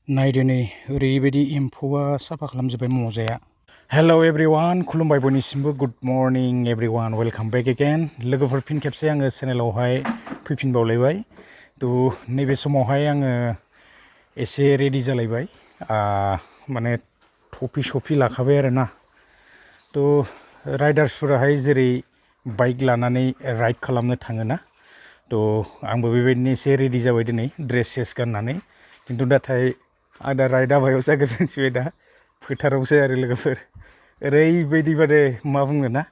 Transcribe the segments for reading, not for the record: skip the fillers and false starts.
नायदो नै ओरैबायदि एम्फौआ साफा खालामजोब्बाय मजाया। हेलौ एभरिवान, खुलुमबाय बयनिसिमबो। Good morning everyone, welcome back again. लोगोफोर फिन खेबसे आङो चेनेलावहाय फैफिनबावलायबाय। नैबे समावहाय आङो एसे रेडि जालायबाय, माने टपि सपि लाखाबाय आरोना। राइडार्सफोराहाय जेरै बाइक लानानै राइड खालामनो थाङोना, आंबो बेबायदिनो एसे रेडि जाबाय दिनै ड्रेस सेस गाननानै। खिन्थु नाथाय आं दा राइड आबायाव जाग्रोनोसै, दा फोथारावसो आरो लोगोफोर। ओरैबायदि माने मा बुंनो ना,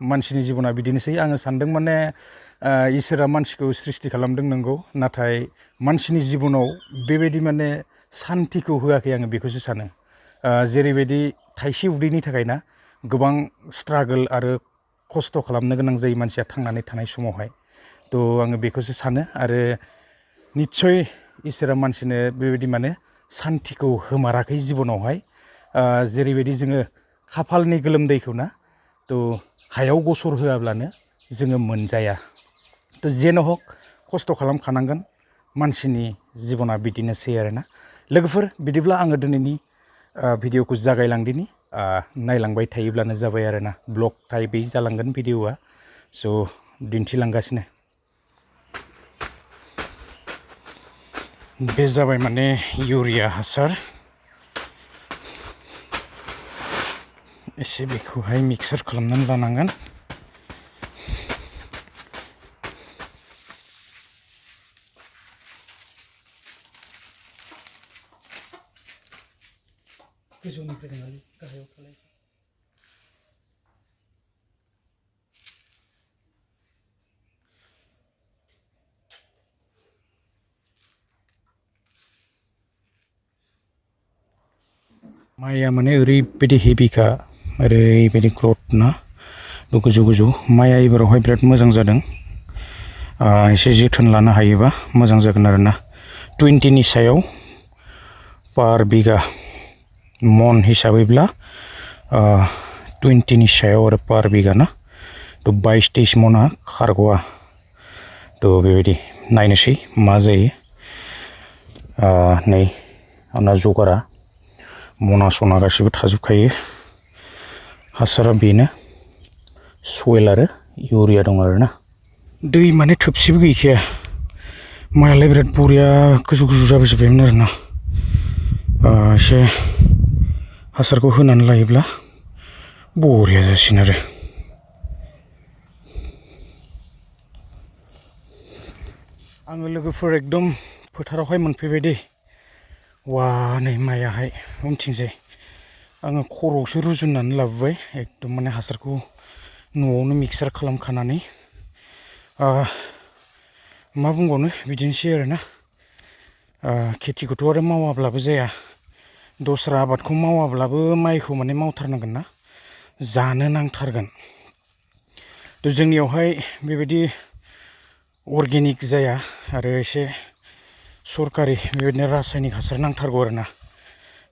मानसिनि जिबना बिदिनोसै। आङो सानदों माने इसोरा मानसिखौ सृष्टि खालामदों नंगौ, नाथाय मानसिनि जिबनाव बेबायदि माने सान्तिखौ होआखै, आङो बेखौसो सानो। जेरैबायदि थाइसे उदैनि थाखाय ना गोबां स्ट्रागोल आरो खस्थ' खालामनो गोनां जायो मानसिया थांनानै थानाय समावहाय। आङो बेखौसो सानो, आरो निस्सय इसोरा मानसिनो बेबायदि माने सान्तिखौ होमाराखै जिबनावहाय। जेरैबायदि जोङो खाफालनि गोलोमदैखौ ना हायाव गसर होआब्लानो जोङो मोनजाया। जेन' हक खस्थ' खालामखानांगोन, मानसिनि जिबना बिदिनोसै आरोना। लोगोफोर बिदिब्ला आङो दिनैनि भिडिअ'खौ जागायलांदिनि, नायलांबाय थायोब्लानो जाबाय आरोना। ब्लग टाइपै जालांगोन भिडिअ'आ, दिन्थिलांगासिनो। बे जाबाय माने इउरिया हासार। एसे बेखौहाय मिक्सार खालामनानै लानांगोन। गोजौनिफ्राय नङालै, गाहायाव थालाय। माइया माने ओरैबायदि हेभिखा, ओरैबायदि ग्रथ ना, गोजौ गोजौ। माइया एबारावहाय बिराद मोजां जादों। एसे जोथोन लानो हायोबा मोजां जागोन आरोना। 20नि सायाव पार बिगा मन हिसाबैब्ला 20नि सायाव आरो पार बिगा ना, 22-23 मना खारग'आ। बेबायदि नायनोसै मा जायो। नै आंना जगारा मना सना गासिबो थाजोबखायो। हासारा बेनो, सयेल आरो इउरिया दं आरोना। दै माने थोबसेबो गैखाया। माइयालाय बिराद बरिया गोजौ गोजौ जाबोजोब्बायमोन आरोना। एसे हासारखौ होनानै लायोब्ला बरिया जासिगोन आरो। आङो लोगोफोर एकदम फोथारावहाय मोनफैबाय दै। वा, नै माइयाहाय उनथिंजाय। आङो खर'आवसो रुजुननानै लाबोबाय, एकदम माने हासारखौ न'आवनो मिक्सार खालामखानानै। मा बुंबावनो, बिदिनोसै आरोना। खेथिखौथ' आरो मावाब्लाबो जाया। दस्रा आबादखौ मावाब्लाबो माइखौ माने मावथारनांगोन ना, जानो नांथारगोन। जोंनियावहाय बेबायदि अर्गेनिक जाया, आरो एसे सरकारि बेबायदिनो रासायनिक हासार नांथारगौ आरोना।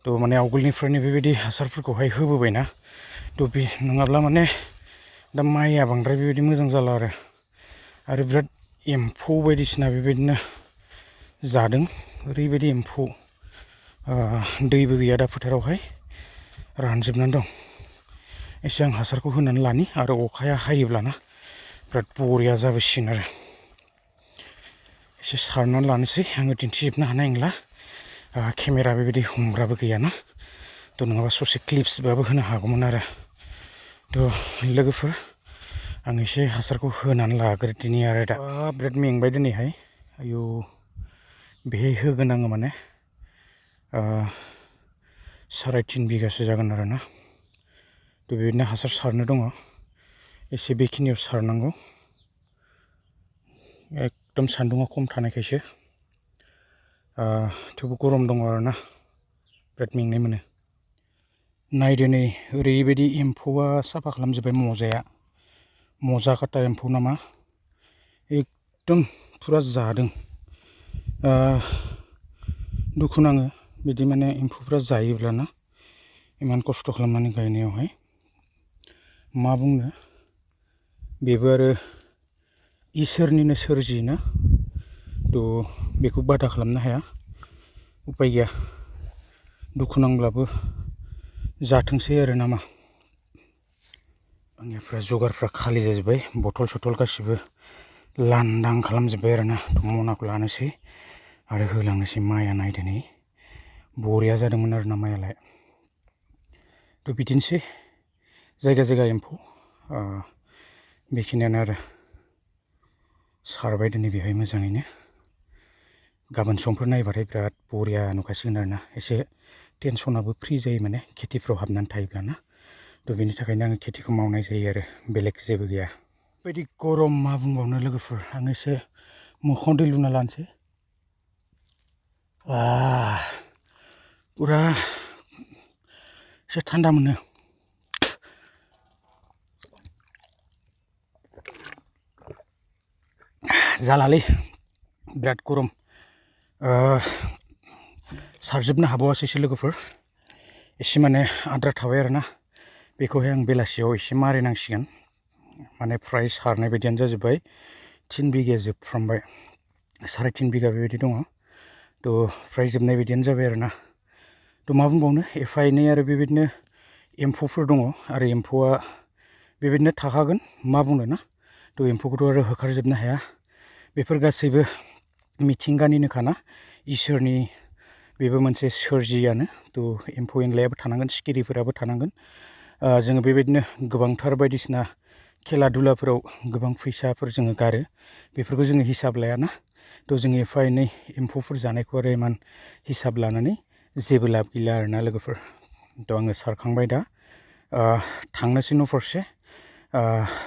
माने आवगोलनिफ्रायनो बेबायदि हासारफोरखौहाय होबोबायना, बे नङाब्ला माने दा माइया बांद्राय बेबायदि मोजां जाला आरो बिराद एम्फौ बायदिसिना बेबायदिनो जादों। ओरैबायदि एम्फौ, दैबो गैया दा फोथारावहाय, रानजोबनानै दं। एसे आं हासारखौ होनानै लानि, आरो अखाया हायोब्लाना बिराद बरिया जाबोसिगोन आरो। एसे सारनानै लानोसै, आङो दिन्थिजोबनो हानाय नंला। केमेरा बेबायदि हमग्राबो गैयाना, नङाबा ससे क्लिप्सबाबो होनो हागौमोन आरो। लोगोफोर, आं एसे हासारखौ होनानै लाग्रोदिनि आरो दा। बिराद मेंबाय दिनैहाय। आयौ, बेहाय होगोन आङो माने 3.5 बिगासो जागोन आरोना। बेबायदिनो हासार सारनो दङ, एसे बेखिनियाव सारनांगौ। एकदम सान्दुङा खम थानायखायसो, थेवबो गरम दङ आरोना, बिराद मेंनाय मोनो। नायदो नै ओरैबायदि एम्फौआ साफा खालामजोब्बाय मजाया। मजा काटा एम्फौ नामा, एकदम फुरा जादों। दुखु नाङो बिदि माने एम्फौफ्रा जायोब्लाना, इमान खस्थ' खालामनानै गायनायावहाय। मा बुंनो, बेबो आरो इसोरनिनो सोरजिना, बेखौ बादा खालामनो हाया। उपाय गैया दुखु नांब्लाबो जाथोंसै आरो नामा आंनिफ्रा जगारफ्रा खालि जाजोब्बाय बथल सथल गासिबो लांदां खालामजोब्बाय आरो ना मनाखौ लानोसै आरो होलांनोसै माइआ नायदो नै बरिया जादोंमोन आरो ना माइआलाय थ' बिदिनोसै जायगा जायगा एम्फौ बेखिनियानो आरो सारबाय दिनै बेहाय मोजाङैनो गाबोन समफोर नायबाथाय बिराद बरिया नुखासिगोन आरो ना एसे टेनसनाबो फ्रि जायो माने खेथिफ्राव हाबनानै थायोब्लाना थ' बेनि थाखायनो आङो खेथिखौ मावनाय जायो आरो बेलेग जेबो गैया बायदि गरम मा बुंबावनो लोगोफोर आं एसे मोखाङाव दै लुना लानोसै पुरा एसे थान्दा मोनो जालालै बिराद गरम सारजोबनो हाबावासैसो लोगोफोर एसे माने आद्रा थाबाय आरो ना बेखौहाय आं बेलासियाव एसे मारिनांसिगोन माने फ्राय सारनाय बायदियानो जाजोब्बाय 3 बिघा जोबफ्रामबाय 3.5 बिघा बेबायदि दङ थ' फ्राय जोबनाय बायदियानो जाबाय आरो ना थ' मा बुंबावनो एफा एनै आरो बेबायदिनो एम्फौफोर दङ आरो एम्फौआ बेबायदिनो थाखागोन मा बुंनो ना थ' एम्फौखौथ' आरो होखारजोबनो हाया बेफोर गासैबो मिथिंगानिनोखाना इसोरनि बेबो मोनसे सोरजियानो थ' एम्फौ एनलायाबो थानांगोन सिखिरिफोराबो थानांगोन जोङो बेबायदिनो गोबांथार बायदिसिना खेला दुलाफोराव गोबां फैसाफोर जोङो गारो बेफोरखौ जोङो हिसाब लायाना थ' जोङो एफा एनै एम्फौफोर जानायखौ आरो इमान हिसाब लानानै जेबो लाब गैला आरोना लोगोफोर थ' आङो सारखांबाय दा थांनोसै न' फारसे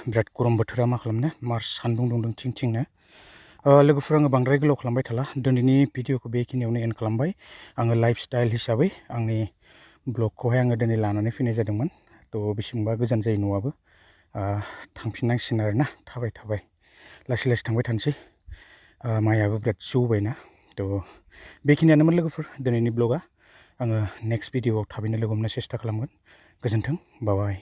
बिराद गरम बोथोरा मा खालामनो मार सान्दुं दुंदों थिं थिंनो लोगोफोर आङो बांद्राय गोलाव खालामबाय थाला दिनैनि भिडिअखौ बेखिनियावनो एन्ड खालामबाय आङो लाइफ स्टाइल हिसाबै आंनि ब्लगखौहाय आङो दिनै लानानै फैनाय जादोंमोन थ' बेसेबांबा गोजान जायो न'आबो थांफिननांसिगोन आरोना थाबाय थाबाय लासै लासै थांबाय थानोसै माइआबो बिराद जौबायना थ' बेखिनियानोमोन लोगोफोर दिनैनि ब्लगा आङो नेक्स्ट भिडिअआव थाबैनो लोगो हमनो सेस्था खालामगोन गोजोन्थों बाय बाय